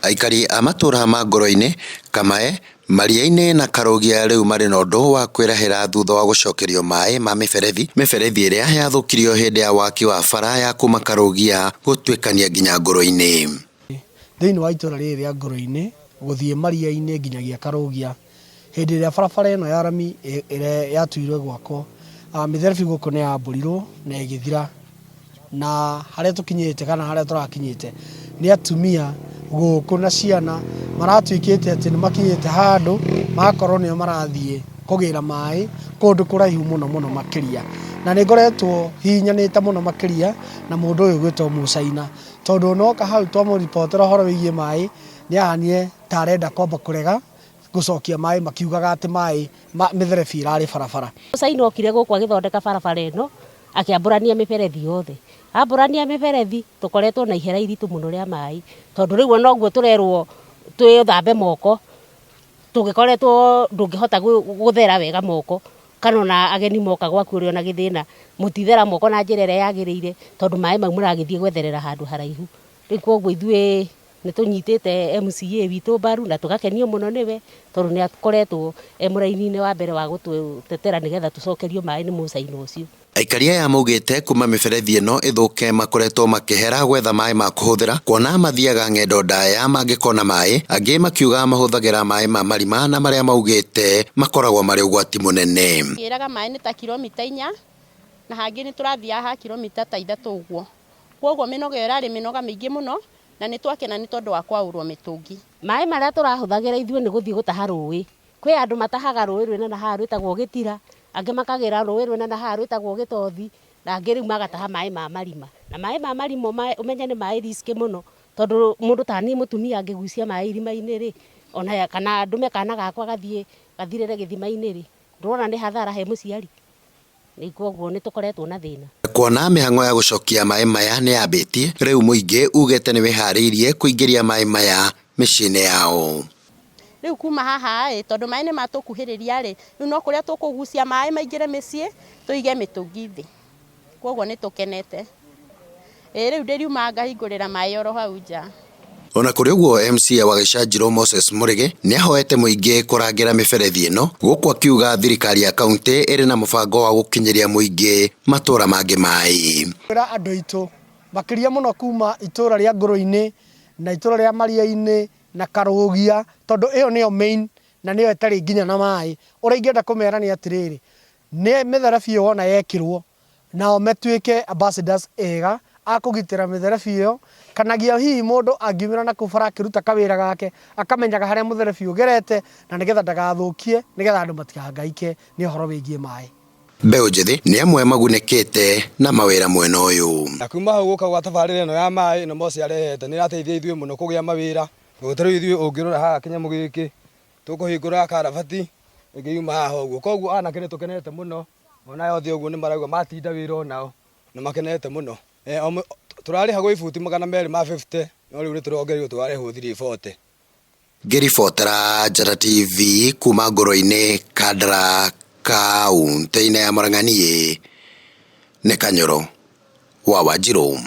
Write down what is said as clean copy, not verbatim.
Aikari a matũra ma Ngoro-inĩ, Kamae, Maria-inĩ na Karũgia rĩu marĩ na ũndũ wa kwĩrahĩra thutha wa gũcokerio maĩ ma mĩberethi, mĩberethi ĩrĩa yathũkirio hĩndĩ ya waki wa bara ya kuma Karũgia gũtuĩkania nginya Ngoro-inĩ. Thĩinĩ wa itũra rĩrĩ rĩa Ngoro-inĩ gũthiĩ Maria-inĩ nginyagia Karũgia, hĩndĩ ĩrĩa barabara ĩno ya rami ĩrĩa yatuirwo gwakwo, mĩberethi gũkũ nĩ yambũrirwo na ĩgĩthira. Na harĩa tũkinyĩte kana harĩa tũrakinyĩte nĩ atumia gũkũ na ciana maratuĩkĩte atĩ nĩ makinyĩte handũ magakorwo nĩo marathiĩ kũgĩra maĩ kũndũ kũraihu mũno mũno makĩria. Na nĩ ngoretwo hihinyanĩte mũno makĩria na mũndũ ũyũ ũgwĩtwo Mũcaina, tondũ onoka hau twamũribotera ũhoro wĩgiĩ maĩ nĩ ahanire ta arenda kwamba kũrega gũcokia maĩ makiugaga atĩ maĩ mĩberethi ĩrarĩ barabara. Mũcaina okire gũkũ agĩthondeka barabara ĩno akĩambũrania mĩberethi yothe. Ambũrania mĩberethi tũkoretwo na ihera iritũ mũno rĩa maĩ tondũ rĩu ona ũguo tũrerwo twĩthambe moko tũgĩkoretwo ndũngĩhota gũthera wega moko kana ona ageni moka gwaku ũrĩ ona gĩthĩna mũtithera moko na njĩra ĩrĩa yagĩrĩire tondũ maĩ mau mũragĩthiĩ gwetherera handũ haraihu. Rĩu koguo ithuĩ nĩ tũnyitĩte MCA witũ mbaru na tũgakenio mũno nĩwe tondũ nĩ akoretwo e mũraini-inĩ wa mbere wa gũtũtetera nĩgetha tũcokerio maĩ nĩ mũcaina ũcio. Aikari aya maugĩte kuma mĩberethi ĩno ĩthũke makoretwo makĩhera gwetha maĩ ma kũhũthĩra kuona mathiaga ng'endo ndaya mangĩkona maĩ, angĩ makiuga mahũthagĩra maĩ ma marima na marĩa maugĩte makoragwo marĩ ũgwati mũnene. Gĩraga maĩ nĩ ta kilomita 4 na hangĩ nĩ tũrathiaga ha kilomita ta 3 ũguo. Koguo mĩnoga ĩyo ĩrarĩ mĩnoga mĩingĩ mũno na nĩ twakena nĩ tondũ wa kwaũrwo mĩtũngi. Maĩ marĩa tũrahũthagĩra ithuĩ nĩ gũthiĩ gũtaha rũĩ. Kwĩ andũ matahaga rũĩ rwĩna na haha rwĩtagwo Gĩtira, angĩ makagĩra rũĩ rwĩna na haha rwĩtagwo Gĩtothi, na angĩ rĩu magataha maĩ ma marima. Na maĩ ma marima ũmenye nĩ maĩ risk mũno tondũ mũndũ ta niĩ mũtumia angĩgucia maĩ irima-inĩ rĩ, ona kana ndũme kana gakwa gathiĩ gathirĩre gĩthima-inĩ rĩ, ndũrona nĩ hathara he mũciari. Rĩu koguo nĩ tũkoretwo na thĩna. Kuona mĩhang'o ya gũcokia maĩ maya nĩ yambĩtie, rĩu mũingĩ ugĩte nĩ wĩharĩirie kũingĩria maĩ maya mĩciĩ-inĩ yao. Rĩu kuma haha ĩ tondũ maĩ nĩ matũkuhĩrĩria rĩ, rĩu no kũrĩa tũkũgucia maĩ maingĩre mĩciĩ tũige mĩtũngi thĩ. Koguo nĩ tũkenete. Ĩ rĩu ndĩriuma ngahingũrĩra maĩ oro hau nja. Ona kũrĩ ũguo MCA wa Gĩcanjirũ Moses Mũrĩgĩ nĩahoete mũingĩ kũrangĩra mĩberethi ĩno gũkũ akiuga thirikari ya kaunti ĩrĩ na mũbango wa gũkinyĩria mũingĩ matũra mangĩ maĩ. Kwĩra andũ aitũ makĩria mũno kuma itũra rĩa Ngũrũ-inĩ na itũra rĩa Maria-inĩ na Karũgia tondũ ĩyo nĩyo main na nĩyo ĩtarĩ nginya na maĩ. Ũrĩa ingĩenda kũmera nĩ atĩrĩrĩ, nĩ mĩberethi ĩyo wona yekĩrwo nao matuĩke ambassadors ega a kũgitĩra mĩberethi ĩyo, kanagia hihi mũndũ angiumĩra na kũu bara akĩruta kawĩra gake akamenyaga harĩa mũberethi ũgerete na nĩgetha ndagathũkie nĩgetha andũ matikahangaike nĩ ũhoro wĩgiĩ maĩ. Mbeũ njĩthĩ nĩ amwe magunĩkĩte na mawĩra mwena ũyũ. Na kuma hau gũka gwa tabarĩra ĩno ya maĩ ĩno Mose arehete nĩ ĩrateithia ithuĩ mũno kũgĩa mawĩra. Tondũ ta rĩu ithuĩ ũngĩrora haha kĩnyamũ gĩkĩ tũkũhingũra karabati ĩngĩyuma haha ũguo. Koguo anake nĩ tũkenete mũno ona othe ũguo nĩ marauga matinda wĩra onao nĩ makenete mũno. Tũrarĩhagwo ibuti 250 no rĩu nĩ tũrongereirwo tũrarĩhwo 340. Ngĩribotera Njata TV kuma Ngũrũ-inĩ, Kandara, kaũntĩ-inĩ ya Murang'a, niĩ nĩ Kanyoro wa Wanjirũ.